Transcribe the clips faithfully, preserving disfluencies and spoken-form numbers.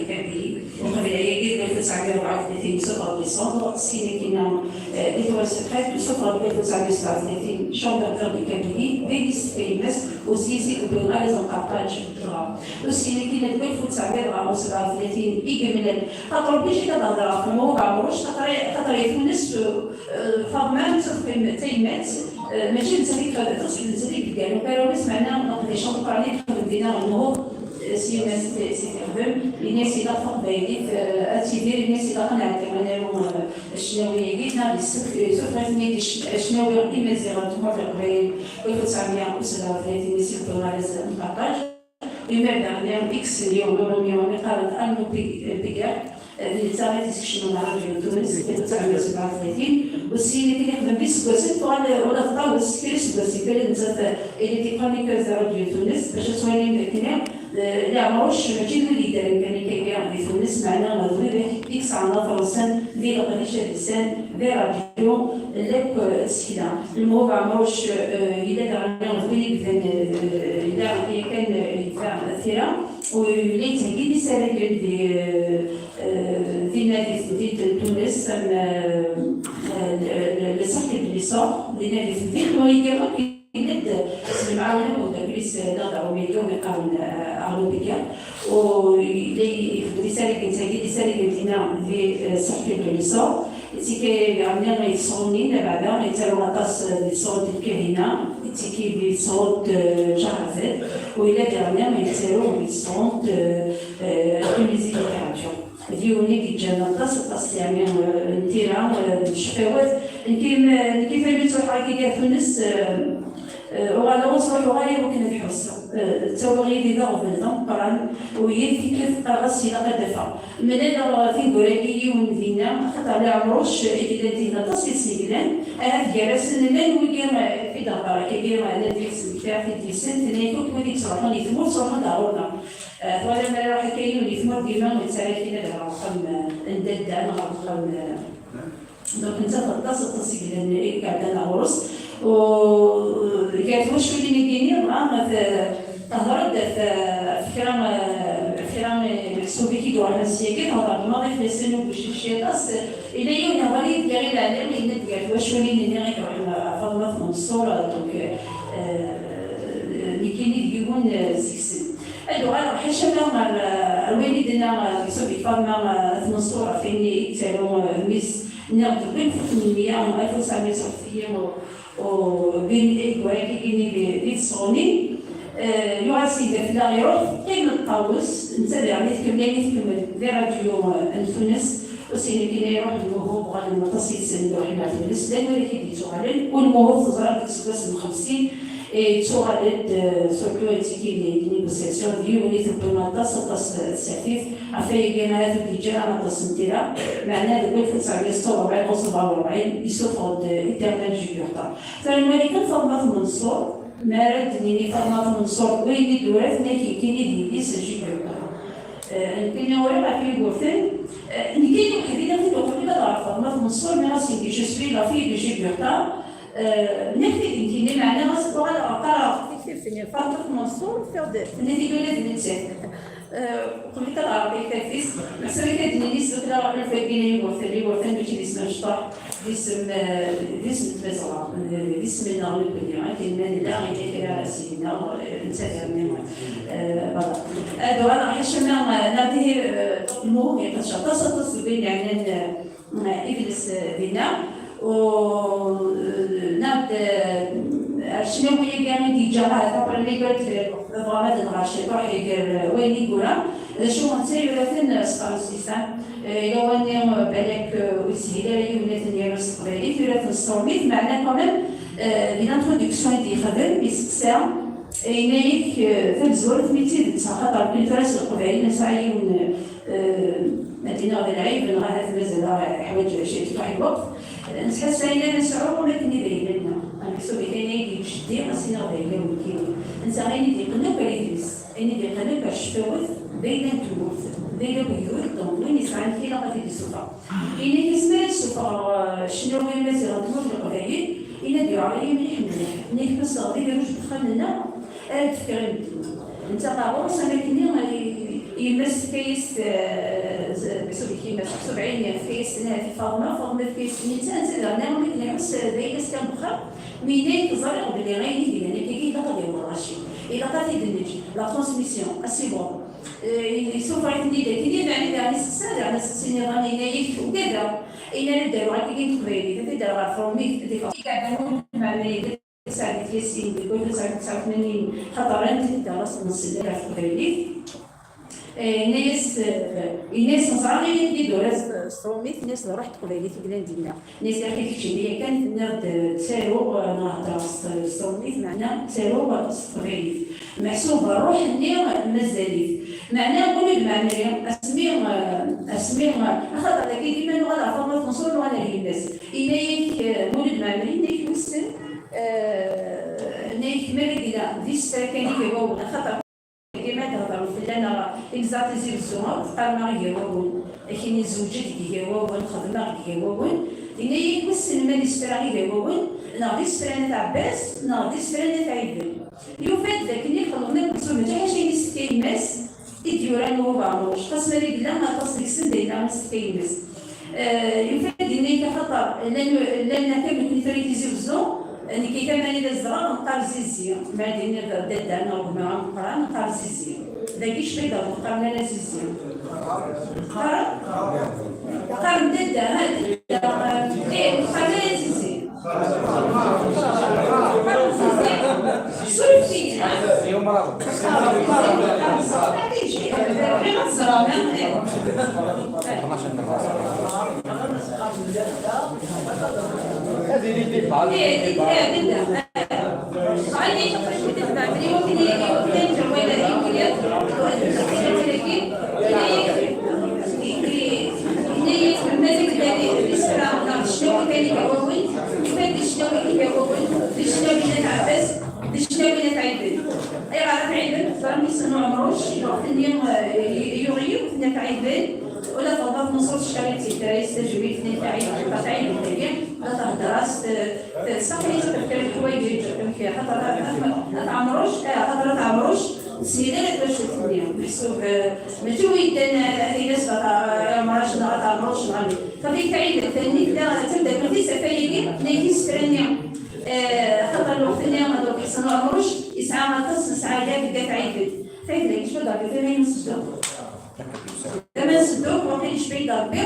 Kabylie, uqbel ayagi deg alef u tesɛemya u rebɛa u tlatin, sufeɣ-d décembre, sin akkin, eh, L'Étoile secrète, sufeɣ-d deg alef u tesɛemya u sebɛa u tlatin, Chambre d'or de Kabylie, d ayen yessefk a yemma-s, ur s-yessi deg win ara zemqerṭaǧ dɣa. U sin akkin deg alef u tesɛemya u sebɛa u tlatin i yemlal. Xaṭer obligé ad hedreɣ ɣef Lmehub Ɛemruc, xaṭer, xaṭer i Tunes, eh, Faḍma, nettat teqqim d tayemmat, eh, mačči d nettat i d, d nettat i d-yeggaren ukaru-is, meɛna leqdic ameqqran i d-yexdem dinna Lmehub, eh, s yemma-s i t-, i t-ixdem, ini-as ilaq taqbaylit, eh, ad tidir, ini-as ilaq ad nɛeddi ad naru, eh, ccnawi-agi, neɣ yessefk, yessefk ad ten-id ccnawi imaziɣen n tmurt n Leqbayel, alef u tesɛemya u sebɛa u tlatin, i s-yewwi arraz n Qaṭaj. Imir daɣen, X-nni, umi qqaren Arnaud Pig-, Piguer, eh, d netta i t-iskecmen ɣer Radyu Tunes, alef u tesɛemya u sebɛa u tlatin, u syin akken yexdem d iseggasen, tuɣal, eh, ula d Ṭawes, kra iseggasen kan, nettat, eh, elle était chroniqueuse de Radyu Tunes, bac ad twalim dakken, eh, Ɛemruc mačči d wid yeddren kan akka di Tunes, meɛna d widak i yesɛan aṭas n di leqdic adelsan, di radyu, lakk, eh, tsekla. Lmehub Ɛemruc, eh, yella daɣen d win i yebdan, eh, yella yakan, eh, yebda tira, u yella yettheggi-d isaragen di, eh, eh, dinna di, di Tunes, am, eh, eh, le, le, le Cercle de l'Essor, dinna di temdint, u iga akk yella-d s lemɛawna n umeddakel-is, eh, Nader Oumiadi, umi qqaren, eh, Arnaud Piguer, u yella yexdem isaragen, yettheggi-d isaragen dinna di, eh, Cercle de l'Essor. Yettekki daɣen di tṣunin, abeɛda, yettaru aṭas di tṣunt n Kahina, yettekki di tṣunt, eh, Jean Razed, u yella daɣen yettaru di tṣunt, eh, eh, Tunisie Littérature. D yiwen i d-yeǧǧan aṭas, aṭas, yeɛni, eh, n tira, eh, n tcefawat. Nekki, m-, nekki, talutt ruḥeɣ akka gar Tunes, eh, eh, uɣaleɣ ur ttruḥuɣ ara i wakken ad ḥusseɣ. Eh, ttawiɣ yid-i d aɣbel d ameqqran, u yal tikkelt qqareɣ-as ilaq ad d-afeɣ. Mlaleɣ tineggura-agi yiwen dinna, axaṭer Ɛemruc i yellan dinna aṭas i t-yeglan, ahat gar-asen llan wigi, eh, i d-hedreɣ akkagi, eh, llan di tesmekta, tidlisin, tenna-yak akk wid yettruḥun i tmurt, ttruḥun-d ɣur-neɣ. Eh, twala mi ara iruḥ akka yiwen i tmurt, dima yettara-k-in ad ɣer uxxam, eh, n dadda neɣ ɣer uxxam, eh, donc nettat aṭas, aṭas i yellan, i iɛeddan ɣur-s. U gar twaculin-agi-nni, ah, ma t-, tehder-d ɣef, ɣef kra, eh, kra, eh, meḥsub i d-iruḥen seg-agi, tehder-d maḍi fell-asen, ur d-ucicci aṭas. Yella yiwen ihder-iyi-d gar i leɛli, yenna-d gar twaculin-nni i iruḥen ɣer Faḍma At Menṣur, donc, eh, nekkini d yiwen, eh, seg-sen. Ad uɣaleɣ ḥaca ma ɣer, eh, ɣer wayen i d-tenna, eh, Meḥsub i Faḍma, eh, At Menṣur, ɣef wayen i yettaru, eh, mmi-s, nniɣ-d deg alef u tmenmya, alef u tesɛemya u tesɛa u tlatin, u, u bin igwar-agi-ni di, di tseɣnin, eh, yuɣal seg-a fell-aɣ iruḥ, teqqim Ṭawes, netta daɣen i tkemmel, ayen i tkemmel di radyu, eh, n Tunes, u syin akin iruḥ Lmuhub, uɣalen aṭas yid-sen d uḥimer Tunes, llan widak i d-yettuɣalen, u Lmuhub teẓram deg iseggasen n xemsin, eh, yettuɣal-d, eh, surtout yettiki di, di négociation, d yiwen i tewwim aṭas, aṭas, eh, tsertit, ɣef wayagi ahat ur d-yeǧǧi ara aṭas n tira, meɛna deg alef u tesɛemya u setta u rebɛin ɣer sebɛa u rebɛin, yessufeɣ-d, eh, Éternel Jugurtha. Tura nwali kan Faḍma At Menṣur, mi ara d-nini Faḍma At Menṣur, wayen i d-ura, tenna-k nekkini d yelli-s Jugurtha. Eh, nekkini uriɣ ɣef Yugurten, eh, nekkini weḥd-i nniɣ-t-id uqbel ad ɣreɣ Faḍma At Menṣur, nniɣ-as, je suis la fille de Jugurtha. Eh, nniɣ-t-id nekkini, meɛna ɣas uɣaleɣ qqareɣ taktabt-nni Faḍma At Menṣur, tenna-t-id ula d nettat. Eh, uqbel ad ɣreɣ taktabt-is, meḥsub akka d-nini s tutla ɣef wagi n Yugurten, Yugurten mačči d isem amecṭuḥ. D isem, eh, d isem n tmazɣa, eh, d isem-nneɣ nekkni, akken ma nella, yella kra ara s-yini, eh, netta d armi, eh, voilà. Ad uɣaleɣ ḥaca ma, eh, nadi, eh, Lmuhub yeqdec aṭas, aṭas deg wayen yeɛnan, eh, idles, eh, dinna. U, eh, nadi, eh, ar ccnawi-agi i d-yeǧǧa ahat après mi yura-d, eh, bɣa ad nɣer ciṭuḥ gar, eh, wayen i yura. D acu netta yura-ten s tefransist, eh, yella wanni, eh, balak, eh, ur yeshil ara yiwen ad ten-yaru s teqbaylit, yura-ten s tṛumit, meɛna quand même, eh, di l'introduction i d-yexdem, yesteqsa, eh, yenna-yak, eh, tamezwarut mi d tidet, axaṭer nekkni tura s leqbayel nesɛa yiwen, eh, ad d-iniɣ d lɛib, neɣ ahat mazal-aɣ yeḥwaǧ ciṭuḥ n lweqt, eh, nettḥassa ayen ara nesɛu ula d nidayla-nneɣ. Meḥsub i ayen ay d-yeǧǧ jeddi, ad s-iniɣ d ayla-w nekkini. Netta ayen i d-yeqqen akk ar idles. Ayen i d-yeqqen akk ar ccfawat, d ayla n tmurt, d ayla n wegdud, donc win yesɛan kra ilaq ad t-id-issufeɣ. Ini-k asmi ara d-ssufɣeɣ, eh, ccnawi amaziɣ n tmurt n Leqbayel, ini-d yuɛer-iyi mliḥ mliḥ. Ini-k ma sleɣ d igerruj n uxxam-nneɣ, ara d-fkeɣ i medden. Netta ɣer ɣur-s am akken i, i, i Yemma-s tefka-yas, eh, z-, meḥsub i yemma-s, meḥsub ɛini, tefka-yas tenna i Faḍma, Faḍma tefka-yas netta, netta daɣen amek nḥus, eh, d ayla-s kan bxir, mi yenna-yi teẓriɣ belli ayen i d-yennan akkagi ilaq ad yaweḍ Racid, ilaq ad t-id-neǧǧ, la transmission, à ses bords. Eh, yessufeɣ-iten-id akkin, yeɛni daɣen iseqsa, daɣen aseqsi nniḍen, yenna-yak ugadeɣ, ayen ara d-aruɣ akkagi n teqbaylit, ad t-id-aruɣ ɣer tṛumit, ad d-iffeɣ. Sɛid Yasin, deg wayen tesɛa tesɛa u tmanyin, xaṭer anta i d-aɣ-as-nṣelli ɣef teqbaylit. Eh, yenna-yas, eh, yenna-yas neẓra ayen i d-ura s s tṛumit, yenna-yas d ṛṛuḥ n teqbaylit i yellan dinna. Yenna-yas, "Aql-i keččini yakan tenniḍ-d, eh, ttaruɣ, eh, neɣ heddreɣ s s tṛumit, meɛna ttaruɣ s teqbaylit." Meḥsub ṛṛuḥ-nni mazal-it. Meɛna Mulud Mɛemmri, asmi, eh, asmi, eh, axaṭer dagi dima nuɣal ɣer Faḍma At Menṣur, nuɣal ar yemma-s. Yenna-yak, eh, Mulud Mɛemmri, yenna-yak wissen, eh, yenna-yak ma d agla d isefra kan i d-iwawen, axaṭer dima d-hedren fell-aneɣ imẓaɣ Tizi Wezzu akk, qqaren-aɣ Igawawen, akini zewǧeɣ deg Igawawen, xedmeɣ deg Igawawen. Yenna-yak wissen ma d isefra Igawawen, neɣ d isefra n At Ɛebbas, neɣ d isefra n At Ɛibel. Yufa-d d akken i xelḍen akk s umecḥaḥ ayen i s-tefka yemma-s, i d-yuran Muhub Ɛemruc, xas ma d yella aṭas deg-sen d ayen i s-tefka yemma-s. Eh, yufa-d yenna-yak axaṭer llan, llan akka nekkni tura i Tizi Wezzu, nekki tama-nni d azdeɣ neqqar Zizi, ma d-iniɣ dadda neɣ gma ameqqran neqqar Zizi. Dagi cfiɣ d ameqqran ala Zizi. Qqaren? Qqaren dadda, ha, dadda, eh, neqqar ala Zizi. D ccna win ad tɛiben. Ayɣer ad tɛiben? Ẓran mi s-nnu Ɛemruc, lweqt-nni, eh, yuɣ yiwet n at Ɛiben, ula d Faḍma At Menṣur tecɛel-itt-id, terra-yas tajmilt n at Ɛiben, xaṭer tɛiben dagi, la tehder-as, t-, t-, tesseqli-tt ɣef kra n leḥwayeǧ, amek, xaṭer at, at, at Ɛemruc, eh, xaṭer at Ɛemruc, ur tessin ara twacult-nni. Meḥsub, eh, mačči wi yeddan, eh, ad yini-as, eh, Ɛemrac neɣ at Ɛemruc neɣ amek. Xaṭi tɛiben, tanni tella d tameddakelt-is ɣef wayagi, nnan-ak isefra-nni. Eh, axaṭer lweqt-nni, donc, Ḥsen Uɛemruc yesɛa aṭas n ssaɛa deg At Ɛiben. Taydla, kečč ma d-Ṛebbi, tama n Sedduq. Tama n Sedduq, waqil yecba-yi-d Ṛebbi.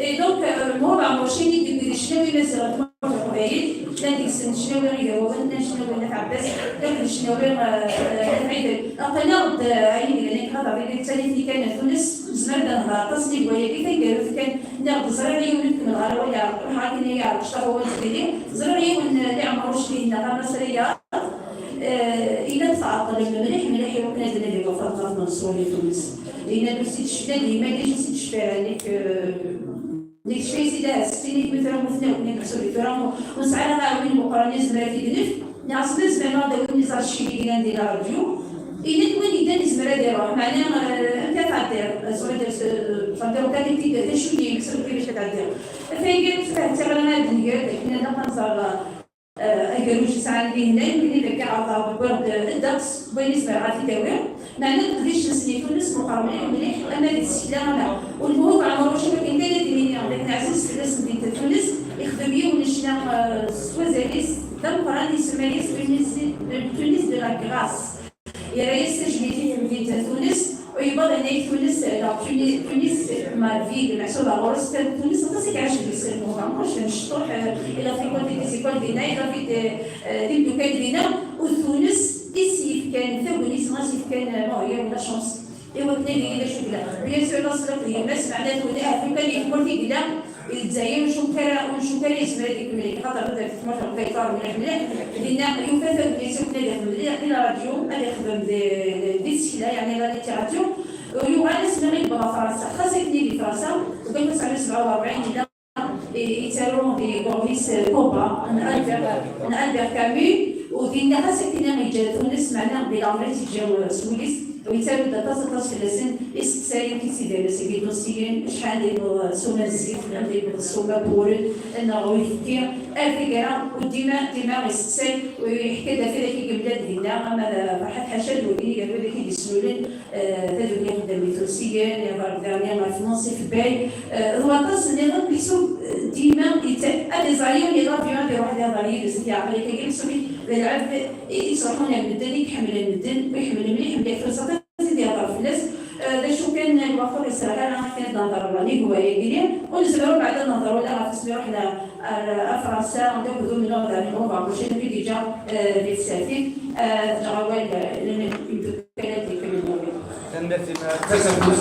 Et donc, euh, Muhub Ɛemruc, ayen i d-yewwi d ccnawi imaziɣen n tmurt n Leqbayel, llan deg-sen ccnawi Igawawen, llan ccnawi n At Ɛebbas, llan d ccnawi, euh, euh, At Ɛiben. Aql-aɣ-d, euh, ayen yellan, ayen xaṭer, d ttali-t-id kan Tunes, nezmer ad nehder aṭas n wayagi, taneggarut kan, nniɣ-d ẓriɣ yiwen i tkemmel ɣer awal, ruḥeɣ akken ay iɛreq cṭaḥ wawal s diri, ẓriɣ yiwen, eh, li Ɛemruc dihin, qqaren-as Riyad. Eh, yella-d tɛeṭṭel mliḥ, mliḥ i wakken ad d-nadi ɣef Faḍma At Menṣur di Tunes. Yenna-d ur s-id-tecfi, d yemma-k ur s-id-tecfi ara, nekk, eh, nekk cfiɣ s-id ahat settin i tmutram mutnaw, nekk meḥsub tura ur nesɛi ara aɛwin meqqren yezmer ad t-id-nefk. Nniɣ-as ma zemren ad d-awin iẓar ccib i yellan di la radio, yenna-d win yeddan yezmer ad iruḥ, meɛna, eh, amek ad tɛeddiḍ? Ẓriɣ, eh, tɛeddiḍ kan i t-id, d acu-nni, meḥsub kan bac ad tɛeddiḍ. Ɣef wayagi, ur ttbeɛtiɣ ara ad d-nger, d akken ilaq ad nẓer, eh, agerruj yesɛan dihin, ayen dagi ɛerḍeɣ wwiɣ-d, eh, ddeqs n wayen i zemreɣ ad t-id-awiɣ. Meɛna leqdic-nsen di Tunes meqqer mliḥ, mliḥ, ama di tsekla, ama. U Lmuhub Ɛemruc, akken kan ad d-nini, d akken ɛziz fell-asen di Tunes, ixdem yiwen n ccna, eh, s wazal-is, d ameqqran, isemma-yas Tunis, Tunis de la Grâce. Yerra-yas tajmilt i temdint n Tunes, u yewweḍ yenna-yak Tunes, la Tuni-, Tunis, ma ville, meḥsub ɣur-s, Tunes, aṭas i iɛac deg-s Lmuhub Ɛemruc, d amecṭuḥ, eh, il a fréquenté des écoles dinna, il a fait des, eh, d imeddukal dinna, u d Tunes i s-yefkan tagnit, neɣ i s-yefkan, eh, bon, il y a eu la chance. I wakken ad yili d acu yella. Bien sûr, laṣel akked yemma-s, meɛna tuli, ah, lukan di tmurt i yella, i Lezzayer, ur cukkeɣ ara, ur cukkeɣ ara yezmer ad ikemmel, xaṭer tudert n tmurt n Lqayeṭ mliḥ mliḥ. Dinna, yufa tagnit i wakken ad ixdem di, di la radio, ad ixdem di, di tsekla, yeɛni la littérature. U yuɣal asmi i yewweḍ ɣer Fransa. Xas akken i di Fransa, deg alef u tesɛemya u sebɛa u rebɛin yella, i, yettaru di Boris Koba, n Albert, n Albert Camus, u dinna xas akken i yeǧǧa Tunes, meɛna di leɛmer i tt-yeǧǧa, eh, s wul-is. Yettaru-d aṭas, aṭas fell-asen iseqsayen i tt-id-yerra seg idusiyen, acḥal i yewweḍ s umazzit, acḥal i yewweḍ s umapuren, neɣ uyefki, ar taggara, u dima, dima iseqsay, u yeḥka-d ɣef widak i yemlal dinna, ama d Ferḥat Ḥaca d wigi gar widak i d-islulen, eh, tadukli n xeddam idusiyen, yehḍer daɣen ɣef Munsif Bay, eh, d waṭas nniḍen, meḥsub, eh, dima yetta-, ad iẓer yiwen di l'avion, ad iruḥ ad iẓer yid-s, ad t-yeɛqel akka, meḥsub d lɛebd i yettruḥun ar medden, i iḥemmlen medden, u iḥemmel mliḥ, mliḥ, tusa aṭas i d-yehḍer fell-as. Eh, d acu kan, lweqt ur yesraḥ ara, akken ad nehḍer ɣef nnig wayagi-nni, ur nezmir ur beɛd ad nehḍer ula ɣef asmi ruḥen ar, ar Fransa, anda akked umennuɣ d Ɛli Mubarak, mačči d akken i d-yeǧǧa, eh, di tsertit, eh, teǧǧa awal, eh, i yimeddukal ad d-ikemmlen. Tanemmirt-im, eh, d tasafut.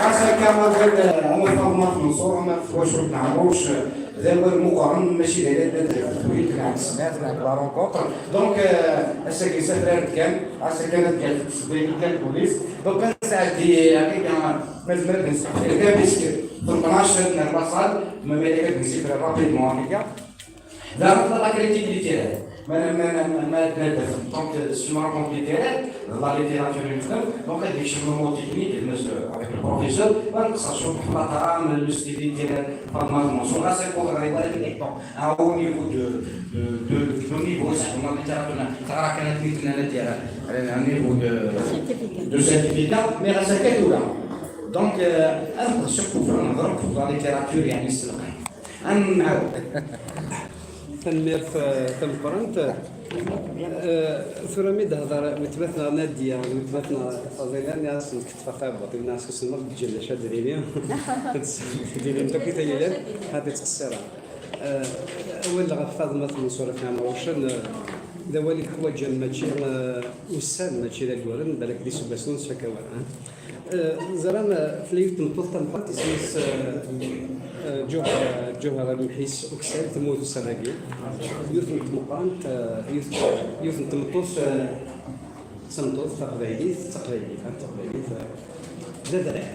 Ɣas akka, awal, eh, ama Faḍma At Menṣur, ama twacult n Ɛemruc, eh, d awal meqqren, mačči d ayen ad d-tewwi, bilɛeks, la rencontre. Donc, euh, ass-agi, safrar-d kan, ass-agi ad d-yaf teqsiḍin kan polis. Donc, ad nesɛeddi, akka, ma nezmer ad nesteqsi kan, puisque tmeṭṭnac n rrasal, ma ma ad nsifer rapidement, akka. Daɣen, la critique littéraire. Ma, ma, ma, ma, ma, donc, euh, si je me raconte littéraire, la littérature, donc, donc, il y a des techniques, avec le professeur, on s'assure, la trame, le style littéraire, Faḍma At Menṣur, à ce point, à un haut niveau de, de, de, de niveau, c'est vraiment littérature, ça va connaître une littérature, un niveau de, de certificat, mais à ce là. Donc, euh, un surtout, vraiment, la littérature, il y a une seule. Ad nɛawed. Tanemmirt, eh, tameqqrant. Eh, tura mi d-hḍer weltma-tneɣ Nadia, weltma-tneɣ Faḍila, nniɣ-asen teṭṭef taɛebbuḍt, nniɣ-as wissen ma ǧǧan d acu ad d-nini. Ad d-nini akk i tayla, ad d-ttqeṣṣireɣ. Eh, awal ɣef Faḍma At Menṣur At Ɛemrucen, eh, d awal i yeḥwaǧen, mačči, eh, ussan, mačči d ayyuren, balak d iseggasen ur nesfak awal, eh. Eh, ẓran, eh, tella yiwet n tmeṭṭut tameqqrant, isem-is, eh, eh, Ǧuhra, Ǧuhra Lemḥis Uksal, temmut ussan-agi. Yiwet n tmeqqrant, eh, yiwet, yiwet n tmeṭṭut, eh, d tameṭṭut taqbaylit, d taqbaylit, ah, d taqbaylit, eh, d adrar.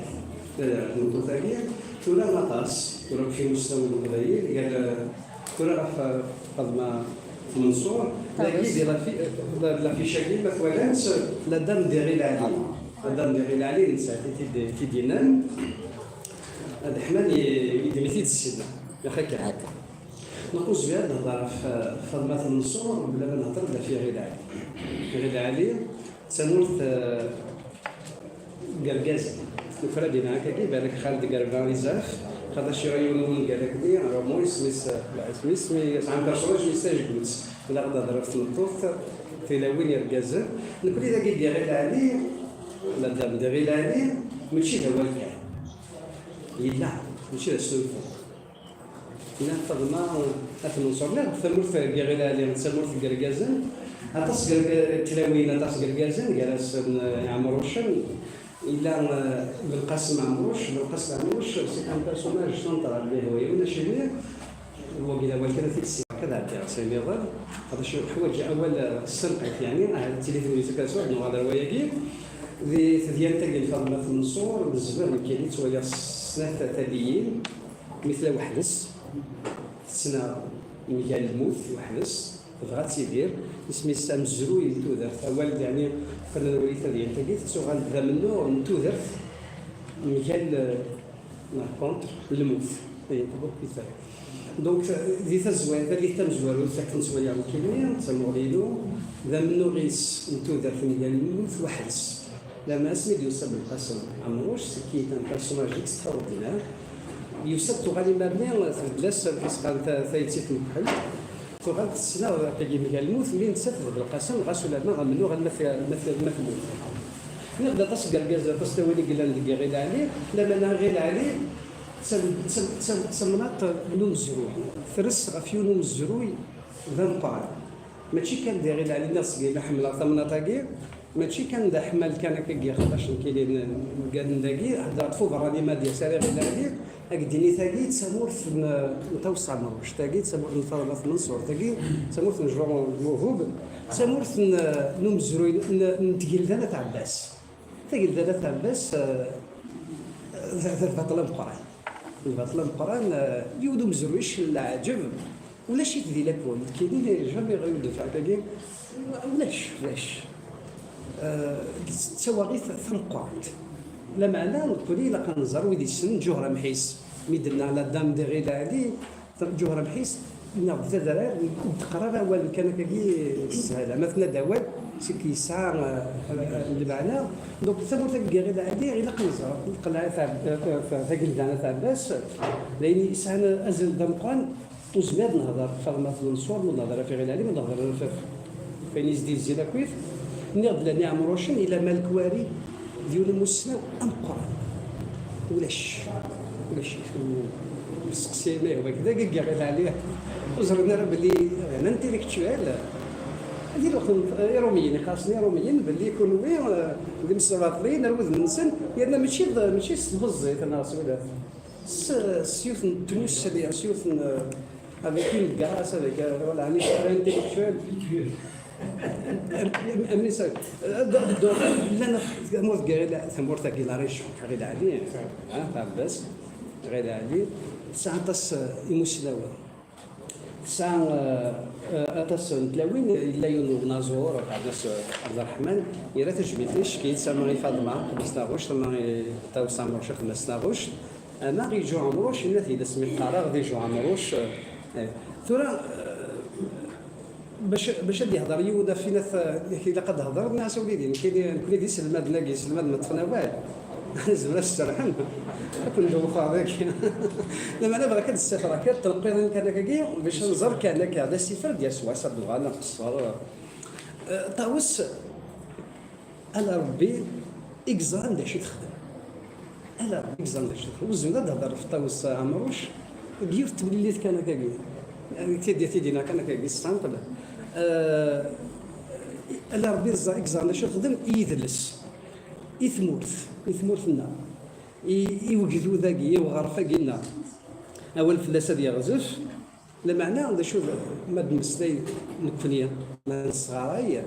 D adrar tmeṭṭut-agi, tura aṭas, tura akk imussnawen n Leqbayel, gar, eh, tura ɣef, eh, Faḍma Menṣur, dagi di lafi-, eh, la, l'affiche-agi, ma twalam-tt, la dame de Ɣil Ɛli. Madame Diri Lɛali, nettat i t-id-, i t-id-yennan, ad ḥman i, i d-, mi t-id-ssinen. Neɣ akka. Akka. Donc, ur zmireɣ ad hḍeṛ ɣef, eh, Faḍma At Menṣur, mebla ma nehḍeṛ-d ɣef Ɣil Ɛli. Ɣil Ɛli, d tamurt, eh, n yergazen. Nufa-d dinna akkagi, balak Xaled Gerba izerf, xaṭac yuɣ yiwen wungal akked-i, Romo, isem-is, eh, isem-is, mi yesɛa un personnage, isem-is Tajgut. Ilaq ad hḍeṛ ɣef tmeṭṭut, tilawin, irgazen. Nekkni dagi di Ɣil Ɛli, Madame de Ɣil Ɛli, mačči d awal kan. Yella, mačči d asnulfu. Nna Faḍma At Menṣur, nniɣ tamurt n Ɣil Ɛli d tamurt n yergazen, aṭas n tlawin, aṭas n yergazen, gar-asen, eh, Iɛemrucen, yella, eh, Belqasem Ɛemruc, Belqasem Ɛemruc, c'est un personnage central, mais oui, ulac-ini, Wagi d awal kan ad t-id-ssiɣ, ad ɛeddiɣ s ayen nniḍen, ɣef acu teḥwaǧ awal, eh, s tanqit, yeɛni, ahat ad tili tegnit akka, ad nuɣal ar wayagi. Di tedyant-agi n Faḍma At Menṣur, nezmer nekkini ttwaliɣ s snat taliyin, mi tella weḥd-s, tettnaɣ mgal lmut weḥd-s, tebɣa ad tidir, isem-is amezruy n tudert, awal, yeɛni, qqen ad nwali tadyant-agi, tettuɣal d amennuɣ n tudert mgal, eh, neɣ contre lmut. Ayen tebɣa akk. Donc, di tazwar-, tallit tamezwarut, akken ttwaliɣ nekkini, d tamuɣli-inu, d amennuɣ-is n tudert mgal lmut weḥd-s. Lameɛna asmi d-yusa Belqasem Ɛemruc, c'est qui est un personnage extraordinaire. Yusa-d, tuɣal imarni, tbeddel-as lfisqa n ta-, tayet i tmekḥelt. Tuɣal tettnaɣ tagi mgal lmut, mi nettat d Belqasem, ɣas ulamma amennuɣ alma t-, alma t-, alma temmut. Nniɣ-d aṭas n yergazen, aṭas n tlawin i yellan deg Ɣil Ɛli, lameɛna Ɣil Ɛli d tam-, d tam-, d tam-, d tamnaḍt n umezruy. Tres ɣef yiwen umezruy d ameqqran. Mačči kan di Ɣil Ɛli, nniɣ seg yella ḥemmleɣ tamnaḍt-agi, mačči kan d aḥmal kan akka i xeṭṭac nekkini n, n, n dagi, heddreɣ-d f uberrani ma d-yas ara Ɣil Ɛli, Agdinit-agi d tamurt n, n Ṭawes Ɛemruc, tagi d tamurt n Faḍma At Menṣur, tagi d tamurt n Jean Lmuhub, d tamurt n, n umezruy n, n Tgelda n At Ɛebbas. Tgelda n At Ɛebbas, eh, d, d lbaṭel ameqqran. Lbaṭel ameqqran, eh, yiwen umezruy icel leɛǧeb, ulac-it di lakul, nekkini jamais ɣer yudef tagi, ulac, ulac. eh, d tawaɣit tameqqrant. Lameɛna nekkni ilaq ad nẓer wid yessnen Ǧuhra Mḥis. Mi d-nenna la Dame de Ɣil Ɛli, Ǧuhra Mḥis, neɣ d adrar, ur d-teqqar ara awal kan akkagi s sshala. Ma tenna-d awal, c'est que yesɛa, eh, eh, lmeɛna. Donc, tamurt-agi n Ɣil Ɛli, ilaq ad nẓer. Ilaq ad nɛa-, eh, eh, tagelda n At Ɛebbas, d ayen yesɛan azal d ameqqran. Ur nezmir ad nehder ɣef Faḍma At Manṣur, ur nehder ɣef Ɣil Ɛli, ur nehder ɣef, ɣef wayen i s-d-yezzin akkit. Nniɣ-d Lani Ɛemrucen, yella Malik Wari, d yiwen n umussnaw ameqqran. Ulac. Ulac. Steqsi ma yehwa kda, dagi Ɣil Ɛli. Ur ẓrin ara belli d un intellectuel. Di lweqt n Iṛumiyen, iqqar-asen Iṛumiyen, belli kunwi, eh, d imesbaṭliyen ar wudem-nsen, yerna mačči d, mačči s tbeẓẓit neɣ s ula. S, s yiwet n tmussli, s yiwet n, euh, avec une grâce, avec, euh, voilà, un esprit intellectuel. Am, am, am, euh, donc, donc, llan tamurt n Ɣil, tamurt-agi, la région, Ɣil Ɛli, hein, Ɛebbas, Ɣil Ɛli, tesɛa aṭas, euh, imuslawen. Tesɛa, euh, euh, aṭas n tlawin, yella yiwen n unaẓur, Ɛebbas, euh, Ɛebderreḥman, yerra tajmilt-is, cki-, tama i Faḍma, xedmet taɣect, tama i Ṭawes Ɛemruc, xedmet taɣect. Ama i Ǧu Ɛemruc, yenna-t-id asmi qqareɣ di Ǧu Ɛemruc, eh, tura, eh, bac, bac ad yehder yiwen ɣef win at, eh, ilaq ad d-hedreḍ, nniɣ-as a wlidi, nekkini, nekkni d iselmaden-agi, iselmaden ma ṭṭfen awal, nezmer ad s-serrḥen, ad ken-dewxeɣ dagi. Lameɛna bɣiɣ ad d-ssafreɣ kra n tneqqiḍin kan akkagi, bac ad nẓer kan akka, d asifer d-yeswa, s ad d-uɣal nqeṣṣer. Eh, Ṭawes, Ala Rebbi i yeẓran d acu i texdem. Ala Rebbi i yeẓran d acu i texdem. Ur tezmireḍ ad d-tehder ɣef Ṭawes Ɛemruc deg yiwet n temlilit kan akkagi. Tidi, tidi-nneɣ kan akkagi, simple. Eh, ala Rebbi i yeẓra-, i yeẓran d acu i texdem i yidles, i tmurt, i tmurt-nneɣ, i, i wegdud-agi, i uɣref-agi-nneɣ. Awal fell-as ad yeɣzef. Lameɛna, d acu d, ma d-nmeslay nekkni, ma nesɣaray,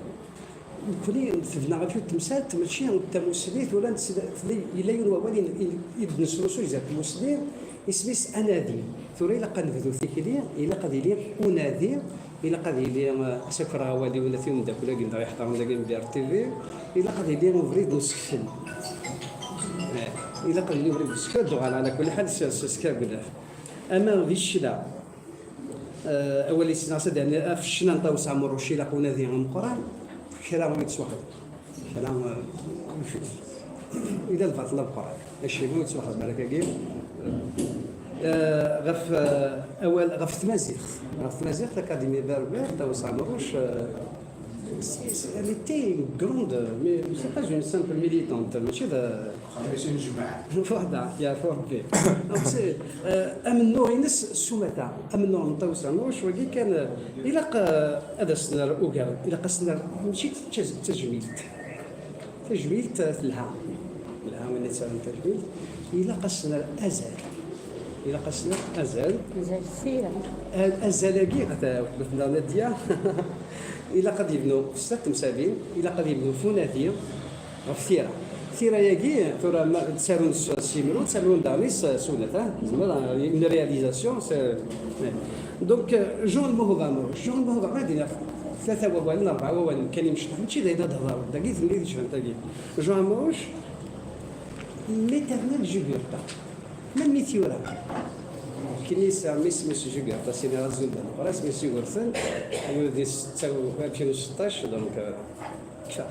nekkni tebna ɣef yiwet temsalt, mačči d tamuslit, ula d, tella, yella yiwen wawal i, i, i d-nesrusuy zdat tmusli, isem-is anadi. Tura ilaq ad nebdu tikli, ilaq ad yili unadi, ilaq ad yili, eh, ad sakreɣ awal-iw, nna-t i umeddakel-agi n-, yeḥḍren dagi n B R T V, ilaq ad yili ubrid n usekfel. Eh, ilaq ad yili ubrid n usekfel, ad d-uɣal ɛla kulli ḥal s, s, s kra n nnaf. Ama di ccna, Eh, awal-is neɣ s ad yani, ɣef ccna n Ṭawes Ɛemruc ilaq unadi ameqqran, kra ur yettwaxdem. Kra, eh, ila lbaṭel ameqqran. Acimi ur yettwaxdem ara kagi? Eh, ɣef, eh, awal, ɣef tmaziɣt. Ɣef tmaziɣt, l'Académie Berbère, Ṭawes Ɛemruc, eh, c'est, c'est, elle était une grande, mais c'est pas une simple militante, mačči d, Xamis inejmaɛ. Voilà, yeɛfu Rebbi. Donc, c'est, euh, amennuɣ-ines s umata, amennuɣ n Ṭawes Ɛemruc, wagi kan, euh, ilaq, euh, ad as-nerr ugar, ilaq ad as-nerr, mačči d taj-, tajmilt. Tajmilt, euh, telha. Telha win yettaren tajmilt. Ilaq ad as-nerr azal. Ilaq ad as-nerr azal. Azal sira. A-, azal-agi, ata, weltma-tneɣ Nadia, ilaq ad yebnu s snat temsalin, ilaq ad yebnu f unadi, ɣef tira. Tira-agi, tura ma ttarun s, s yimru, ttarun daɣen s, s unat, ah, zemmer, ah, une réalisation, c'est, eh. Donc, euh, Jean Lmehḍ Ɛemruc, Jean Lmehḍ Ɛemruc, ad d-iniɣ tlata wawalen, rebɛa wawalen kan imecṭaḥ, mačči d ayen ad d-hedreɣ, dagi d mlilit jbant-agi. Jean Ɛemruc, l'éternel Jugurtha. Melmi t-yura? Kini yesɛa mmi-s, mmi-s Jugurtha, s iniɣ azul d ameqqran, mmi-s Yugurten, yuli di setta u, alfin u seṭṭac, donc, euh,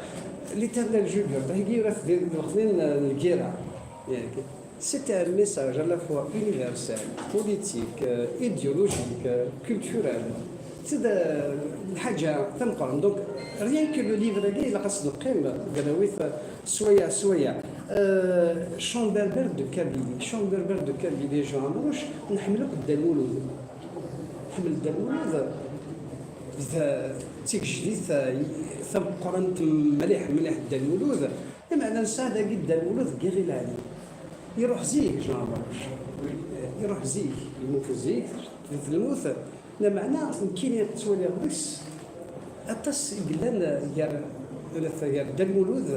L'éternel Jugurtha, higi ur at-, di lweqt-nni n, n lgirra. Yak. C'est un message à la fois universel, politique, euh, idéologique, euh, culturel. C'est de, lḥaǧa tameqqrant. Donc, rien que le livre-agi, ilaq ad s-neqqim, ad nawi-t, euh, swaya, swaya. Euh, Chant berbère de Kabylie. Chant berbère de Kabylie, Jean Amrouche, nḥemmel akk Dda Lmulud. Nḥemmel Dda Lmulud. D, d tigejdit, eh, tameqqrant mliḥ, mliḥ Dda Lmulud. Lameɛna nesɛa dagi Dda Lmulud deg Iɣil Ɛli. Iruḥ zik, Jean Amrouche. Iruḥ zik, yemmut zik, tebded lmut. Lameɛna nekkini ttwaliɣ deg-s aṭas i yellan gar, gar Dda Lmulud,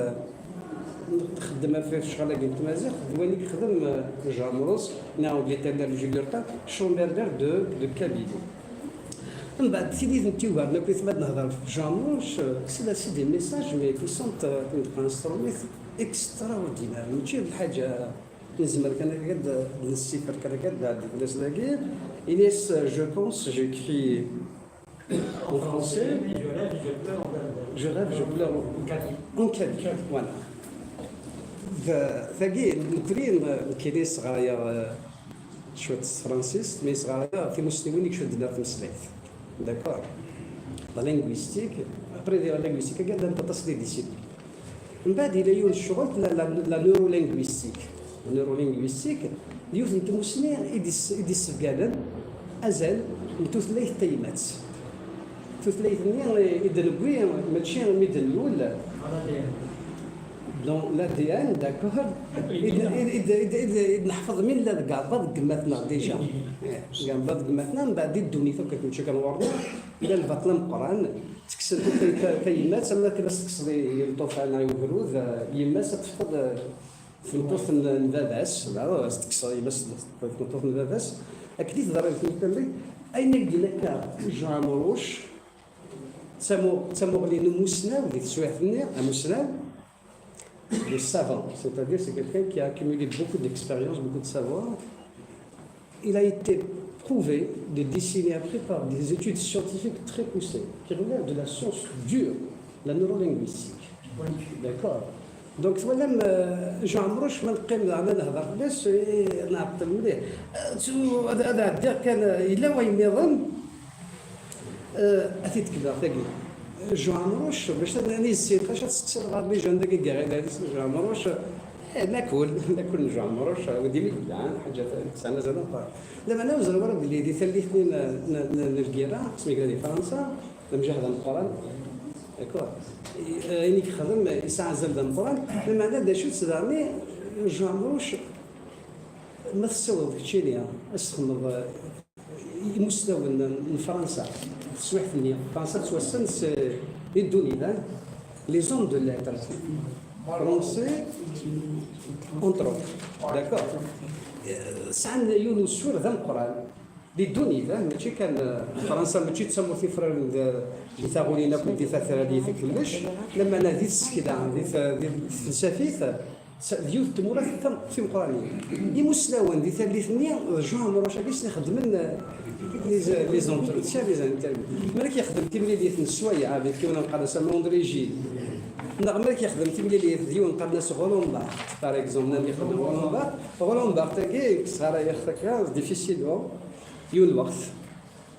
txeddem ɣef ccɣel-agi n tmaziɣt, d wayen i yexdem, eh, Jean Amrouche, neɣ Gaëtan Jugurtha, Chant berbère de, de Kabylie. Mbeɛd, tidi n tiwgar, nekk ma d-nehder ɣef Jean Mouche, c'est des messages, mais qui sont, euh, une instrument extraordinaire. Mačči d lḥaǧa nezmer kan akka ad nessifer kan akka ad d-ɛeddi fell-as dagi. Ines, je pense, j'écris en français. Je rêve, je pleure en kabyle. Voilà. D-, tagi, nekkni, nekkini sɣayaɣ, euh, cwiṭ s tefransist, mais sɣayaɣ timusniwin i icudden ar tmeslayt. D'accord? La linguistique, après la linguistique, agi llant aṭas n disciplines. Mbeɛd, yella yiwen ccɣel, la, la, la neurolinguistique. La neurolinguistique, d yiwet n tmusni i d-is-, i d-issebganen azal n tutlayt tayemmat. Tutlayt-nni i d-newwi, mačči mi d-nlul. Dans l'A D N, d'accord? I d-, i d-, i d-, i d-, i d-, i d-neḥfeḍ mi nella deg ɛebbaḍ deg gma-tneɣ déjà. Eh, deg ɛebbaḍ deg gma-tneɣ, mbeɛd di ddunit akk akken kan ɣur-neɣ, yella lbaṭel ameqqran, tekksen tutlayt ta-, tayemmat, ama ad as-tekkseḍ i, i lṭufan, i ugrud, eh, yemma-s ad tefqed, eh, tmeṭṭut n, n baba-s, ad as-tekkseḍ yemma-s tmeṭṭut n baba-s, akken i teḍra di tmurt-nni, ayen ay d-yenna akka Jean Amrouche, d tamu-, d tamuɣli n umusnaw di teswiɛt-nni, amusnaw, le savant, c'est-à-dire c'est quelqu'un qui a accumulé beaucoup d'expérience, beaucoup de savoir. Il a été prouvé des décennies après par des études scientifiques très poussées, qui relèvent de la science dure, la neurolinguistique. D'accord. Donc, twalam, euh, Jean Amrouche, ma neqqim daɣen ad nehder fell-as, eh, nɛeṭṭel mliḥ. Eh, tu-, ad, ad ɛeddiɣ kan, eh, yella wayen nniḍen, eh, ad t-id-kemmleɣ tagi. Jean Amrouche, bac ad nani zzin, ɣas ad tekkseḍ ɣer les jeunes dagi, Jean Amrouche, eh, lakul, lakul n Jean Amrouche, ur d-ili belli, eh, ḥaǧa tesɛa azal aṭas. Lameɛna ur ẓriɣ ara belli di tallit-nni n, n, n, n lgirra, asmi yella di Fransa, d amjahed ameqqran. D'accord? I, eh, ayen i yexdem yesɛa azal d ameqqran. Lameɛna d acu-tt daɣen, Jean Amrouche, ma tessiwḍeḍ keččini, ad s-txedmeḍ, eh, imusnawen n, n Fransa, teswiɛt-nni, Fransa tettwassen s, eh, di ddunit, eh, les hommes de lettres, français, entre autres. D'accord? Eh, sɛan yiwen uswir d ameqqran. Di ddunit, eh, mačči kan, eh, Fransa, mačči d tamurt ifranen d, di taɣulin akk, di tatralit, kullec, lameɛna di tsekla, di t-, di tfelsafit, s-, d yiwet n tmura tam-, timeqqranin. Imusnawen di tallit-nni, d Jean Amrouche-agi i sen-ixeddmen, eh, les, les entretiens, les interviews. Mi ara k-yexdem timlilit n sswayeɛ, avec yiwen neqqar-as am André Gide, neɣ mi ara k-yexdem timlilit d yiwen neqqar-as Roland Barthes, par exemple, nnan yexdem Roland Barthes, Roland Barthes-agi, kkes ɣer yiɣ takka, difficile, yiwen lweqt.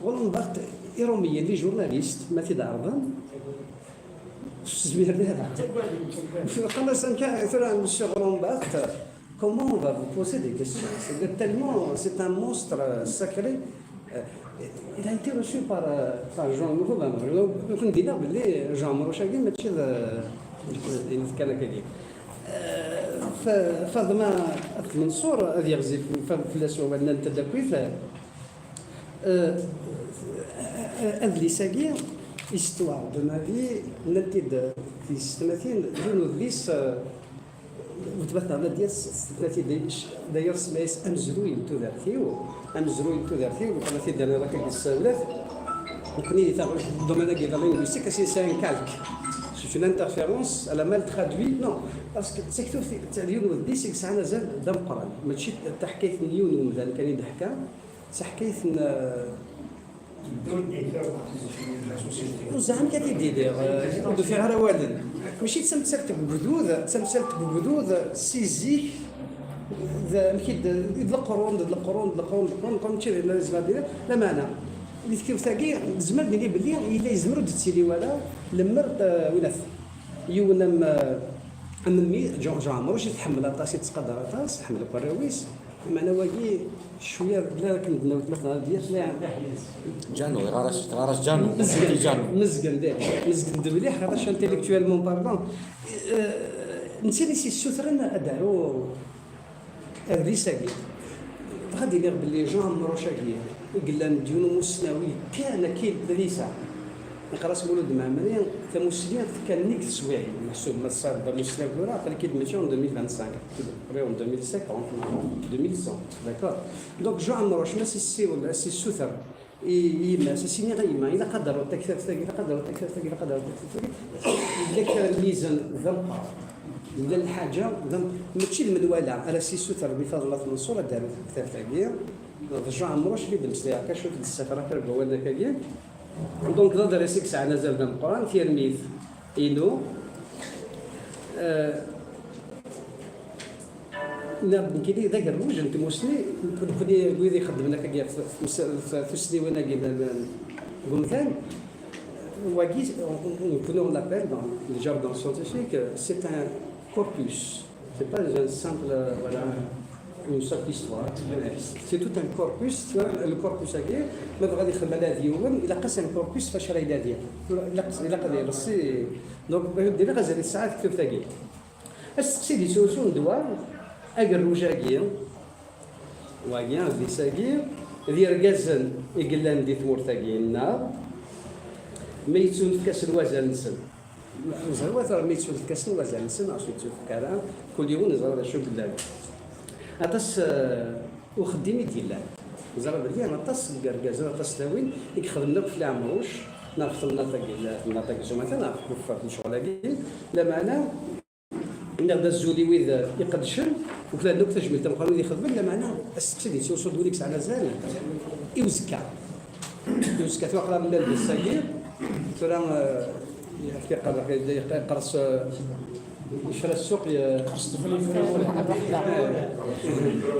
Roland Barthes, Iṛumiyen, les journalistes, ma t-id-ɛerḍen, ur s-zmiren ara. Qqaren-as, amek ara, tura, monsieur Roland Barthes, comment on va vous poser des questions? C'est tellement, c'est un monstre, euh, sacré. Euh, il a été reçu par, euh, par Jean Nouveau. Donc, donc, on dit là, les gens, Jean Amrouche-agi, mačči d, d, d, d, Euh, Fa-, Faḍma At Menṣur, ad yeɣzi f-, fell-as wawal, nnan-t-id akkit. Euh, adlis-agi, Histoire de ma vie, nnan-t-id di setmatin, d yiwen udlis, euh, weltma-tneɣ Nadia, s-, s-, tenna-t-id, d'ailleurs, semma-yas amezruy n tudert-iw, amezruy n tudert-iw, nekkni ad t-id-nerr akka deg tsawlat. Nekkni di taɣ-, domaine-agi de la linguistique, c'est, c'est un calque. C'est une interférence, elle a mal traduit. Non, parce que d taktubt, d yiwen n udlis i yesɛan azal d ameqqran. Mačči d taḥkayt n yiwen n umdan kan i d-teḥka, d taḥkayt n, euh, ur ẓriɣ amek ad t-id-iniɣ, euh, ur d-ufiɣ ara awalen. Mačči d tamsalt n wegdud, d tamsalt n wegdud si zik, d, amek i d, d leqrun, d leqrun, d leqrun, d leqrun, d leqrun, mačči d ayen ara nezmer ad d-iniɣ. Lameɛna, di tektiwt-agi, nezmer ad nini belli yella yezmer ur d-tettili wara, lemmer, eh, winat, yiwen am, eh, am mmi, Jean, Jean Amrouche, i tḥemmel aṭas, i tettqadar aṭas, tḥemmel akk arraw-is. Lameɛna wagi, cwiya, la akken d-newt, ma tnehṛ d yat, la. Ǧanu, yeɣɣar-as, teɣɣar-as Ǧanu, Mezgen, Ǧanu. Mezgen, de, mezgen-d mliḥ, ɣer acu, intellectuellement parlant. Eh, netta i s-yessutren ad d-aru adlis-agi. Bɣiɣ ad iniɣ belli Jean Amrouche-agi, i yellan d yiwen umusnawi kan akkin d adlis-a, yeqqar-as Mulud Mɛemmri, tamusni tekka nnig teswiɛin, meḥsub ma tesɛiḍ d amusnaw tura, aql-ik-id mačči en deux mille vingt-cinq, aql-ik-id en deux mille cinquante, en deux mille cent, d'accord? Donc Jean Amrouche, ma s-yessiwel, a s-yessuter, I yemma-s, as-iniɣ a yemma, ilaq ad d-taruḍ taktabt-agi, ilaq ad d-taruḍ taktabt-agi, ilaq ad d-taruḍ taktabt-agi. Yella kra n yizan d ameqqran. Yella lḥaǧa d am-, mačči d menwala ara s-yessuter Rmi Faḍma At Menṣur ad d-taru taktabt-agi. D Jean Amrouche i d-mmeslayeɣ, kac ur d-ssafreɣ kra n wawal akagi. Donc, d adris i yesɛan azal d ameqqran, tirmit inu. Eh, nniɣ-d nekkini d agerruj n tmusni, nekkni wid ixeddmen akkagi ɣef tmes-, ɣef tussniwin-agi n, n, n umdan. Wagi, nekkni on l'appelle dans le jargon scientifique, c'est un corpus. C'est pas un simple, euh, voilà, une simple histoire. C'est tout un corpus, tu vois, le corpus-agi, ma bɣa ad ixdem ala d yiwen, ilaq-as un corpus fac ara yeladi. Ilaq, ilaq ad ireṣṣi. Donc, ilaq azal yesɛa tektubt-agi. Asteqsi d-yettrusun d wa, agerruj-agi, wagi, adlis-agi, d yergazen i yellan di tmurt-agi, neɣ ma yettunefk-asen wazal-nsen. Ẓriɣ ma yettunefk-asen wazal-nsen, neɣ ur yettunefk ara, kul yiwen yeẓra d acu yellan. Aṭas, eh, uxeddim i d-yellan. Ẓriɣ belli aṭas n yergazen, aṭas n tlawin i ixedmen akk f Lɛemruc, neɣ f temnaḍt-agi, temnaḍt-agi s umata, neɣ f kuffert n ccɣel-agi. Lameɛna, nniɣ-d azul i wid iqeddcen, uklan akk tajmilt tameqqrant i wid ixedmen, lameɛna asteqsi d-yettrusu-d win i yesɛan azal i uzekka. I uzekka, tura aql-aɣ nella lbis-agi, tura, eh, yeqqar-, yeqqar-, yeqqers, eh, yefra ssuq, ye-,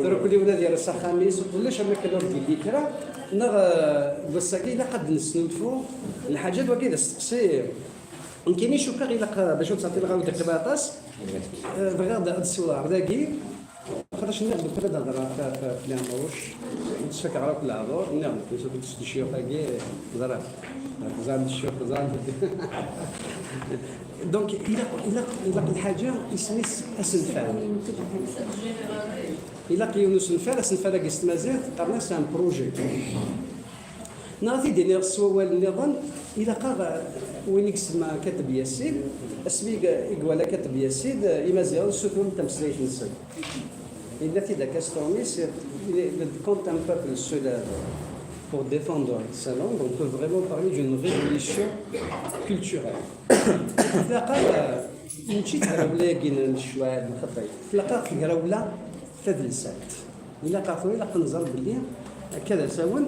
tura kul yiwen ad yerr s axxam-is, ulac am akken ur d-yelli kra, neɣ, eh, deg wass-agi ilaq ad d-nesnulfu lḥaǧat wagi d asteqsi. Nekkini cukkeɣ ilaq, eh, bac ur ttɛeṭṭileɣ ara ur d-iqqim aṭas. Eh, bɣiɣ ad, ad ssiwḍeɣ dagi, xaṭac nniɣ-d uqbel ad hedreɣ f, f, f Lɛemruc, ur ttfakeɣ ara akk lehdur, nniɣ-d, ur tteddu cciyux-agi, ẓriɣ. Ẓran cciyux, ẓran. Donc, ilaq, ilaq, ilaq lḥaǧa, isem-is asenfal. Ilaq yiwen usenfal, asenfal-agi s tmaziɣt, qqaren-as un projet. Neɣ ad t-id-iniɣ s wawal nniḍen, ilaq-aɣ, eh, win i isemma Kateb Yassin, asmi i i iwala Kateb Yassin, eh, Imaziɣen ssuturen tameslayt-nsen. Yenna-t-id akka s tuɣmis, il est, il compte un peuple se lève pour défendre sa langue, on peut vraiment parler d'une révolution culturelle. Tlaq-aɣ, eh, mačči d tegrawla-agi n ccwaɛd n xeṭṭay, tlaq-aɣ tegrawla tadelsant. Ilaq ɣer tura, ilaq ad nẓer belli akka d asawen,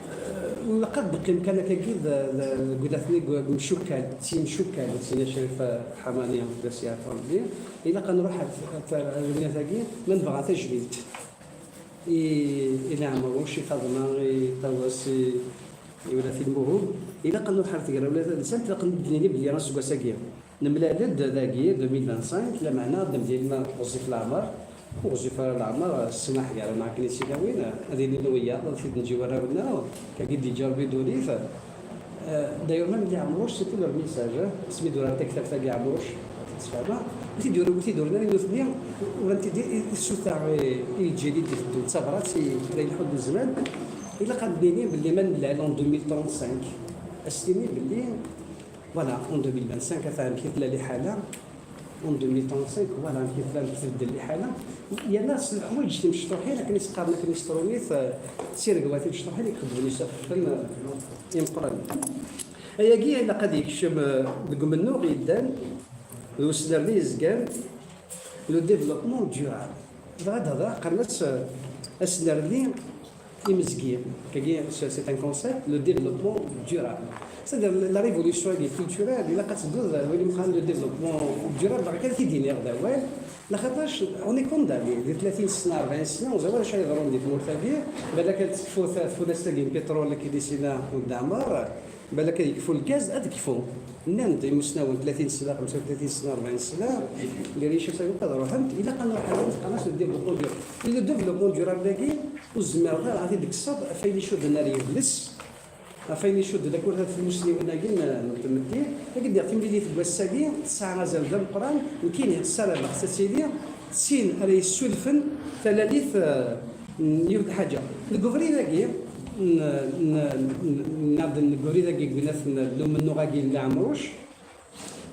eh, ilaq ad d-neqqim kan akkagi d, d, deg udatni, deg umcukkal, d timcukkal, d Sina Crif Ḥamani, d asiɛet Rebbi. Ilaq ad nruḥ ar, ar, ar, ar, ar, ma nebɣa tajmilt i, i Lɛemruc, i Faḍma, i Ṭawes, i, i Wlati Lmuhub, ilaq ad nruḥ ar tegrawla tadelsant, ilaq ad d-nini belli aseggas-agi nemlal-d dagi, deux mille vingt-cinq, lameɛna ad d-nemlil ma ɣezzif leɛmer, ur ɣezzif ara leɛmer, ssmaḥ gar-aneɣ akken i tilawin, ad ilin wiyaḍ, ad t-id-neǧǧ i warraw-nneɣ, kagi d-yeǧǧa Rebbi ddunit. Euh, d'ailleurs, même Lɛemruc, c'est tout leur message, hein. Asmi d-uran taktabt-agi Ɛemruc, ad t-id-sfehmeɣ. Wi t-id-yuran, wi t-id-uran ara i nutni, uran-t-id i, i tsuta, i, i lǧil i d-iteddun d tabrat i, i la yelḥu d zzman. Ilaq ad d-nini belli ma nemlal en deux mille trente-cinq, ad s-tini belli, voilà, en deux mille vingt-cinq, ata amek i tella liḥala, en deux mille trente-cinq, voilà, amek i tella, amek tbeddel liḥala. Yerna s leḥwayeǧ timecṭuḥin, akken i s-qqaren, akken i s-trumit, eh, d tiregwa timecṭuḥin i ixeddmen isafafen, eh, imeqqranen. Ayagi ilaq ad yekcem, eh, deg umennuɣ yellan, d usnerni yezgan, le développement durable. Dɣa d hḍra, qqaren-as, eh, asnerni imezgi. Kagi, c'est, c'est un concept, le développement durable. C'est-à-dire, la, la révolution culturelle, ilaq ad teddu d win imeqqran, le développement durable, dɣa kan t-id-iniɣ d awal, laxaṭac, on est condamné, di tlatin sna, rebɛin sna, ur ẓriɣ ara acu ara yeḍrun di tmurt-agi, balak ad tekfu ta-, tfunast-agi n pétrole, akken i s-yenna Weled Ɛmer, balak ad yekfu lgaz, ad yekfu. Nnan-d imusnawen tlatin sna, xemsa u tlatin sna, rebɛin sna, les richesses akk ad ruḥent, ilaq ad nruḥ ar win teqqar-as le développement durable. Le développement durable-agi, ur tezmireḍ ara ad t-id-tekkseḍ ɣef wayen icudden ar yidles, ɣef wayen icudden akk tmussniwin-agi n, n tmetti. Ad k-d-iniɣ timlilit n wass-agi tesɛa azal d ameqqran, nekkini ssarameɣ ad tili d tin ara yessulfen talalit, eh, n yiwet n lḥaǧa. Deg ubrid-agi, n, n, n, n, deg ubrid-agi n, n umennuɣ-agi n Lɛemruc,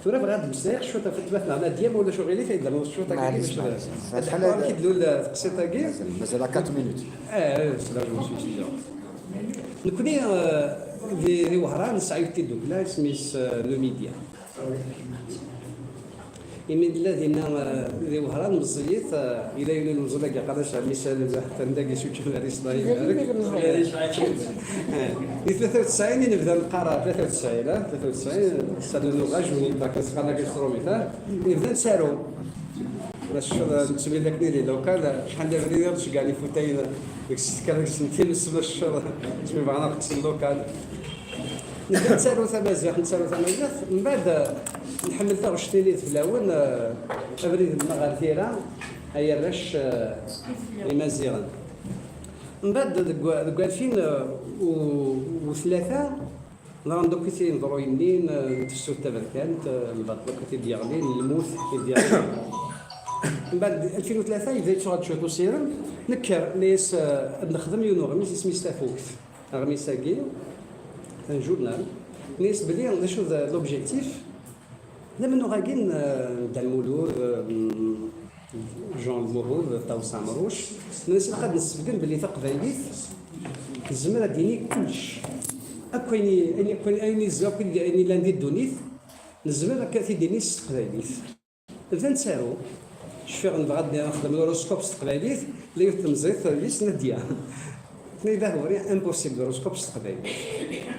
tura bɣiɣ ad d-meslayeɣ cwiṭ ɣef weltma-tneɣ Nadia, ma ulac uɣilif, ad d-ternuḍ cwiṭ akka. Maɛlic, bac maɛlic. Ad mazal ḥlu akka, akken d-tlul teqsiṭ-agi. Mazal, mazal à quatre minutes. Eh, eh, c'est largement suffisant. Nekkni, eh, di, di Wehran nesɛa yiwet tiddukkla isem-is, eh, Numidia. Imi nella dinna, eh, di Wehran meẓẓiyet, eh, yella yiwen n umeẓẓul agi qqaren-as Ɛemmi Salim, atan dagi s učči ar Ismail. Di tlata u tesɛin i nebda neqqar, tlata u tesɛin, eh, tlata u tesɛin, ça donne orage, on est pas qu'à se rendre à gastronomie, hein. Nebda nettaru. Maca nettwili akken di lokal, acḥal d abrid i ɣ-d-ceggɛen ifutayen deg s-, deg s-, n times, maca ttwibɣan ad qqsen lokal. Nella nettaru tamaziɣt, nettaru tamaziɣt, mbeɛd, eh, nḥemmel taɣect-nni d fell-awen, eh, abrid-nneɣ ɣer tira, ay arrac, eh, imaziɣen. Mbeɛd deg wa-, deg alfin u tlata, ḍran-d akk i tineḍruyin-nni n, eh, tefsut taberkant, eh, lbaṭel akk i t-id-yeɣlin, lmut i t-id-yeɣlin. Mbeɛd alfin u tlata, yebda yettuɣal cwiṭ usirem, nekker, nna-yas, eh, ad nexdem yiwen uɣmis isem-is Tafukt. Aɣmis-agi, un journal, nna-yas belli d acu d l'objectif, d amennuɣ-agi n, n Dda Lmulud, n Jean Lmuhud, Ṭawes Ɛemruc, nna-yas ilaq ad nessebgen belli taqbaylit tezmer ad d-tini kullec. Akk ayen i, ayen, akk ayen, ayen i, akk ayen yellan di ddunit, nezmer ad t-id-nini s teqbaylit. Bda nettaru. Cfiɣ nebɣa ad nexdem l'horoscope s teqbaylit, la yiwet temẓidt, yis Nadia. Tenna-yi d ahuri, impossible l'horoscope s teqbaylit.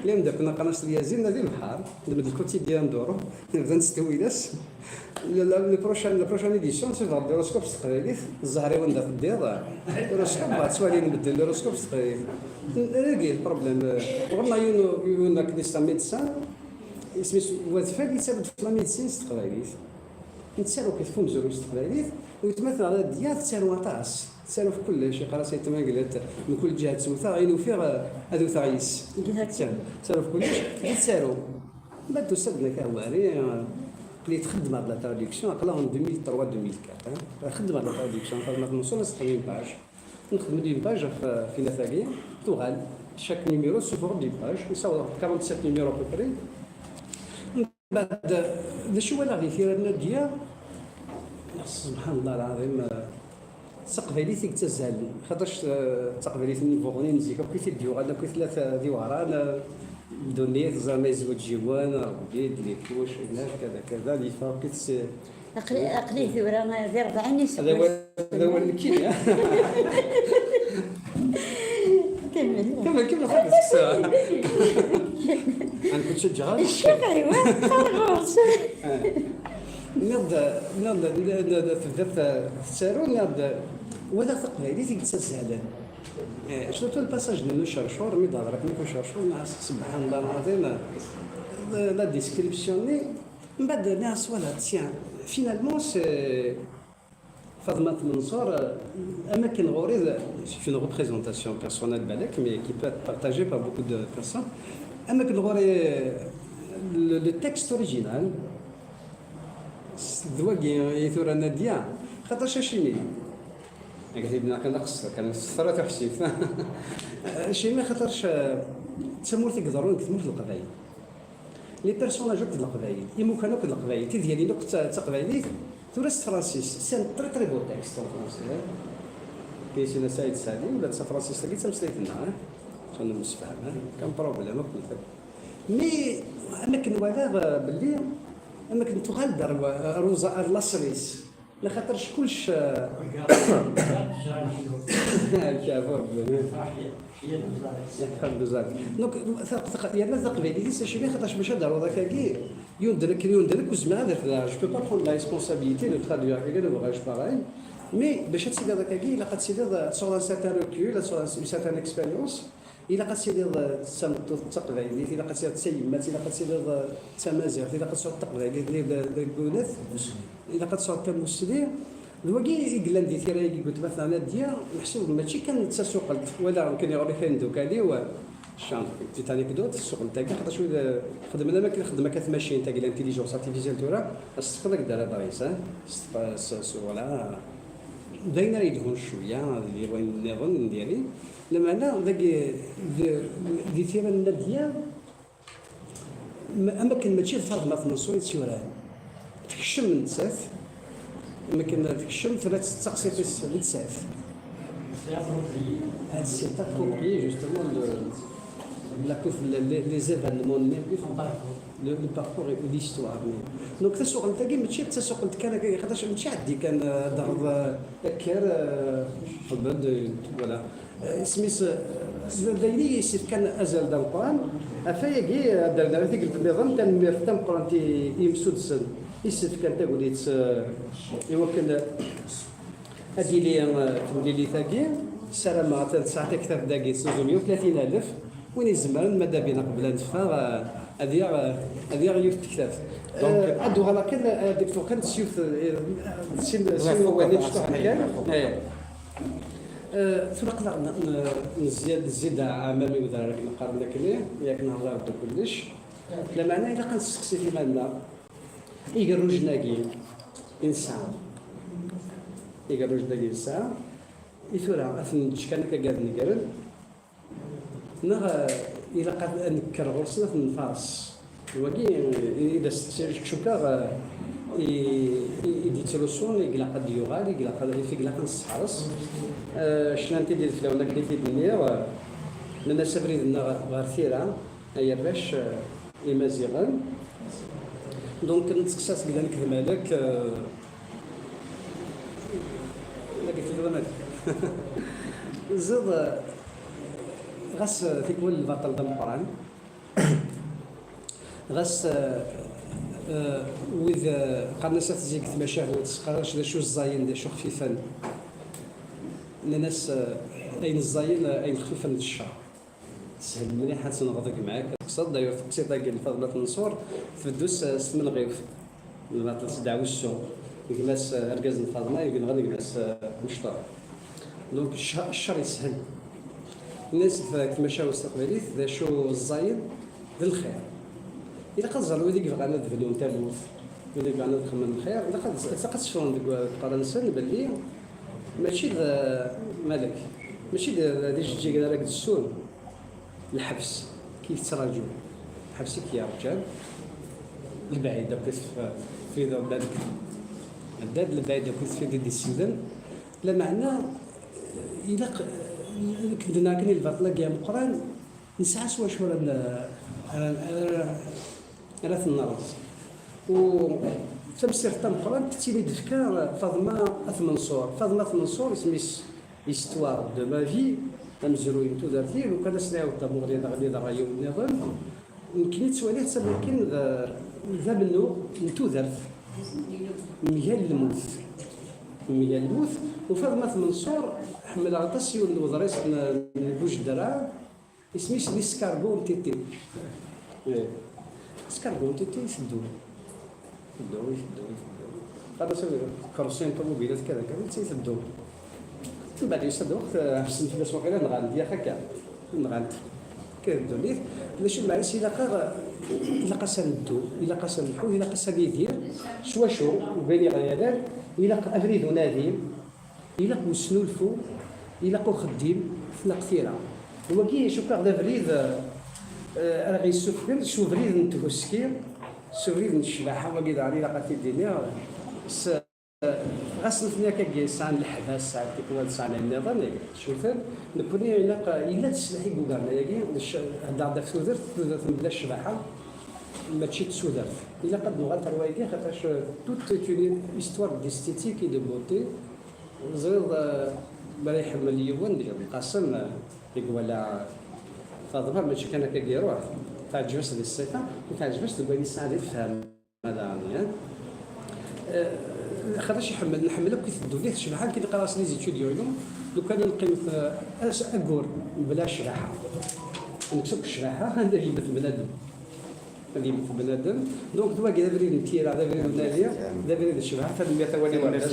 Llan d akk qqaren-as Yazid, nadi lebḥer, nmed le quotidien n Doro, nebda nettewwil-as. Le, le, le prochain, la prochaine édition, si tebɣa l'horoscope s teqbaylit, zzher-iw anda teddiḍ, horoscope, bɣa ttwalin medden l'horoscope s teqbaylit. Dagi le problème, ɣur-neɣ yiwen, yiwen akk d médecin, isem-is Wadfad, yettaru-d ɣef la médecine s teqbaylit. Nettaru akk ɣef umezruy s teqbaylit, weltma-tneɣ Nadia tettaru aṭas, tettaru ɣef kullec, yeqqar-as ayetma Glat, mkul ǧiha ttewteɣ, ayen ufiɣ, eh, ad wteɣ yis. Tettaru, tettaru ɣef kullec, tettaru. Mbeɛd tusa-d Nna Kahwari, eh, aql-i txeddmeɣ la traduction, aql-aɣ en deux mille trois, deux mille quatre, hein. Xeddmeɣ la traduction, Faḍma Tmenṣur, ad s-texdem une page. Nexdem-d une page ɣef, ɣef inat-agi, tuɣal. Chaque numéro tessuffeɣ-d une page, nessaweḍ ɣer quarante-sept numéros à peu près. Mbeɛd, d acu walaɣ di tira n Nadia? Subḥan Allah lɛaḍim, eh, d taqbaylit i yettazzalen, xaṭac, eh, d taqbaylit n ibuḍnen n zik akk i t-id-yuɣalen akk i tlata di Wehran, eh, ddunit, ẓer ma yezweǧ yiwen, Rebbi, d les couches, inak, kada, kada, d yeffeɣ akk i tes-, aql-, aql-i tura di rebɛin d awal, d awal nekkini, ha? Kemmel. Kemmel, kemmel, xaṭi. Ad nettcaǧǧeɣ. Cciɣ, aywa, qqar ɣur-s. Ah. Nniɣ-d, nniɣ-d, nniɣ-d, tebda t-, tettaru, nniɣ-d, walaɣ taqbaylit i yettazzalen. Eh, surtout le passage n ucercur, mi d-hedreɣ akk ucercur, nniɣ-as, subḥan Allah lɛaḍim, la, la description-nni, mbeɛd nniɣ-as, voilà, tiens, finalement, c'est Faḍma Tmenṣur, euh, am akken ɣur-i, c'est une représentation personnelle, balak, mais qui peut être partagée par beaucoup de personnes. Am akken ɣur-i, euh, le, le texte original, s-, d wagi i tura Nadia, xaṭac acimi. Akka tibna kan aqeṣṣer, kan s-, tura tuḥsift. Acimi, xaṭac, euh, d tamurt i iḍerrun deg tmurt n Leqbayel. Les personnages akk d Leqbayel, imukan akk d Leqbayel, tidyanin akk d ta-, d taqbaylit, tura s tefransist, c'est un très très beau texte en français, hein. Kayes-ina Saïd Salim, ula d tafransist-agi d tameslayt-nneɣ, hein. Tura nemsefham, hein. Kan problème akk netta. Mais, am akken walaɣ, euh, belli, am akken tuɣal-d ar wa-, ar uẓa-, ar laṣel-is. Laxaṭerc kullec, eh, lkaɛba Rebbi. Yeḥfeḍ bzaf. Donc, ta-, ta-, yerna taqbaylit-is acimi, xaṭerc bac ad d-taruḍ akkagi, yiwen d nekk, yiwen d nekk, ur zmireɣ ad refdeɣ. Je peux pas prendre la responsabilité de traduire quelqu'un de voyage pareil, mais bac ad tiliḍ akkagi, ilaq ad tiliḍ, eh, ad tesɛuḍ un certain recul, ad tesɛuḍ un, une certaine expérience. Ilaq ad tiliḍ, eh, d tameṭṭut d taqbaylit, ilaq ad tiliḍ d tayemmat, ilaq ad tiliḍ, eh, d tamaziɣt, ilaq ad tesɛuḍ taqbaylit-nni d, d, d, ilaq ad tesɛuḍ tamussni. D wagi i yellan di tira-agi n weltma-tneɣ Nadia, meḥsub mačči kan d tasuqelt, walaɣ nekkni ɣur-i kra n dukal-iw, eh, ccan, petite anecdote, tasuqelt-agi, xaṭac wid, eh, xedmen am akken xedmen akka tmacint-agi, l'intelligence artificielle tura, ad s-tefkeḍ ad k-d-terr aḍris, eh, s, s, s, voilà. D ayen ara yelhun cwiya, d wayen nniḍen n diri. Lameɛna, dagi, d-, di tira n Nadia, m-, am akken mačči d Faḍma Tmenṣur i tt-yuran. Tekcem nettat, am akken tekcem, tella tettaqsiṭ-is nettat. C'est approprié, justement, le, la, les, les événements, le, le parcours et l'histoire. Donc, tasuqelt-agi mačči d tasuqelt kan akka, xaṭac mačči ɛeddi kan, euh, ad aɣeḍ, euh, akker, euh, voilà. Euh, isem-is, euh, d ayen i yessefkan azal d ameqqran. Ɣef wayagi, euh, ad d-nerr tikkelt nniḍen, tanemmirt tameqqrant i, i yimsuddsen i yessefkan tagnit, euh, i wakken, euh, ad d-tili, eh, temlilit-agi. Ssarameɣ atan tesɛa taktabt dagi tesnuzuy meyya u tlatin alef. Win izemren, ma d abin qbel ad neffeɣ, eh, ad yaɣ, eh, ad yaɣ yiwet tektabt. Donc, eh, ad uɣaleɣ kan, eh, ad d-kfuɣ kan s yiwet, eh, sin, sin wawalen imecṭuḥen kan. Eh. Eh, tura aql-aɣ n-, n-, nzid, nzid ɛamami wedrar akken qqaren akkenni, yak nehḍer-d kullec. Lameɛna ilaq ad nesteqsi iman-nneɣ. Igerrujen-agi i nesɛa, igerrujen-agi i nesɛa, i tura ad ten-neǧǧ kan akka ad negren, neɣ, eh, ilaq ad, ad nekker ɣur-sen ad ten-nfares? Wagi, eh, i d asteqsi cukkeɣ, eh, i, i, i d-yettrusun, i ilaq ad d-yuɣal, i ilaq ad, i ilaq ad nesseḥres. Eh, cnan-t-id fell-awen akken i t-id-nniɣ, eh, nnan-as abrid-nneɣ ɣer tira, ay arrac, eh, imaziɣen. Donc, netteqsa seg Danek d Malek, eh, Malek d Malek. Ziḍ, eh, ɣas, eh, tikwal lbaṭel d ameqqran. Ɣas, eh, eh, wid, eh, qqaren-as at zik tmacahut, qqaren-as d acu ẓẓayen, d acu xfifen. Nnan-as, eh, ayen ẓẓayen, eh, ayen xfifen d ccer. Teshel mliḥ ad tenɣeḍ gma-k, ad tekkseḍ. D'ailleurs, taqsiṭ-agi n Faḍma At Menṣur tbeddu s, s tmenɣiwt. Lbaṭel s ddeɛwessu. Gma-s, eh, argaz n Faḍma, yenɣa gma-s, eh, amecṭuḥ. Donc, cc-, ccer yeshel. Nnan-as deg tmacahut taqbaylit, d acu ẓẓayen d lxir. Ilaq ad ẓren wid i yebɣan ad bnun tamurt, wid i yebɣan ad xedmen lxir, ilaq ad, ilaq ad sefɣen deg uqerra-nsen belli mačči d, Malek, mačči d, d ijeǧǧigen ara yessun. Lḥebs, kif yettraǧu, lḥebs i k-yerǧan, lebɛid akk tfid, haddad, lebɛid akk tfid i d-isellen. Lameɛna, ilaq, akken d-nenna akken i lbaṭel-agi ameqqran, nesɛa s wacu ara n-, ara, ara, ara t-nerẓ. U tamsirt tameqqrant, tettili d-tefka Faḍma At Menṣur. Faḍma At Menṣur, isem-is Histoire de ma vie, amezruy n tudert-iw, lukan ad s-nɛiwed tamuɣli daɣen i d ṛṛay-iw nniḍen, nekkni ttwaliɣ-tt am wakken d, d amennuɣ n tudert, mgal lmut. Mgal lmut, u Faḍma At Menṣur, ḥemmleɣ aṭas yiwen n uḍris n, n Bujdara, isem-is L'escargot en T T. Eh, escargot en T T iteddu. Iteddu, iteddu, iteddu. Xaṭer s-, kerṣi n ṭumubilat kan akka, netta iteddu. Mbeɛd yusa-d lweqt, eh, ḥebsen fell-as waqila nɣan-t, yak akka. Nɣan-t. Kra ddunit. D acu lmeɛna-s? Ilaq-aɣ, ilaq-as ad neddu, ilaq-as ad nḥu, ilaq-as ad nidir. S wacu? Deg wayen yeɣrayen, ilaq abrid unadi, ilaq usnulfu, ilaq uxeddim, tlaq tira. Wagi, cukkeɣ d abrid, eh, ara ɣ-yessufgen s ubrid n thuski, s ubrid n ccbaḥa, wagi daɣen ilaq ad t-id-iniɣ, s, ɣas nutni akkagi sɛan leḥbas, sɛan tikwal, sɛan ayen nniḍen, cuten, nekkni ilaq, yella-d sslaḥ i yugaren ayagi, nec-, heddreɣ-d ɣef tudert, tudert mebla ccbaḥa, mačči d tudert. Ilaq ad nuɣal ɣer wayagi, xaṭac, euh, toute est une histoire d'esthétique et de beauté. Ẓriɣ, eh, mi ara iḥemmel yiwen, deg Lqasem, eh, i iwala Faḍma, mačči kan akka i iruḥ, teɛǧeb-as di ṣṣifa, u teɛǧeb-as deg wayen yesɛa di lefhama daɣen, eh? Eh, xaṭac iḥemmel, nḥemmel akk i ddunit, ccbaḥa, akken i qqar-as les étudiants, lukan ad neqqimet, eh, as-, aggur, mebla ccbaḥa. Nekkes akk ccbaḥa, anda yemmet bnadem. Ad yemmet bnadem. Donc, d wagi d abrid n tira, d abrid n unadi, d abrid n ccbaḥa. Tanemmirt a Wali Werdas.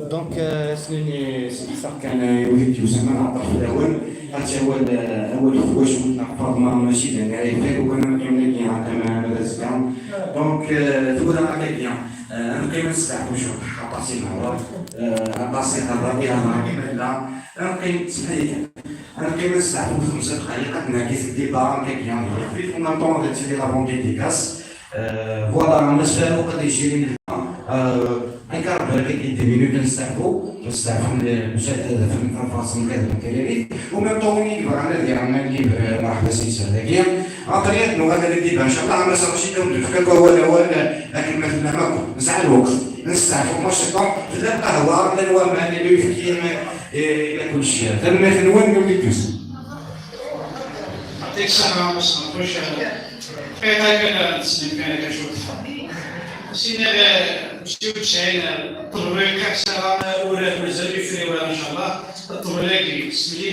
Donc, euh, s-nini, s-, s-, kan, euh, wid yusan ad nɛeṭṭer fell-awen, ad tawal, euh, awal ɣef twacult n Faḍma, mačči d anay kan, ukan ad neqqim dagi, ah, tama, tama d azekka. Donc, euh, tura, akkagi, euh, ad neqqim ad nesteɛfu cwiṭ, aṭas i nehḍer, euh, aṭas i nehḍer, i nehḍer, i nella. Ad neqqim, semḥ-iyi kan. Ad neqqim ad nesteɛfu xemsa dqayeq, ad d-nerkis deg débat, akkagi. Et puis, en même temps, ad tili l'avant-dédicace. Euh, voilà, Mass Farouk ad d-yecci llinelma. Akka rebbi ad k-id-diminuti nesteɛfu, nesteɛfu n Musa ad fren tabɣas n Kader Mkalalit, u même temps win i yebɣan ad iɛawen libre, merḥba s yisem dagi. Après ad nuɣal ad d-iban, ncallah, ama s Racid ad d-nefk akk awal, awal, akken ma tellam akk, nesɛa lweqt, nesteɛfu, ma cciṭan, tella lqahwa, llan waman, llan uyefki, eh, ila kullec. Tanemmirt-nwen, nuli-d. Yɛṭik ṣṣeḥḥa, ma s-nxuc, dqiqa kan ara neslim kan akka cwiṭ. Sin, eh, مسيو تسعين، الطبل كاع ساعة، ولا مازال يفري ولا إن شاء الله. الطبل لاقي سمليلي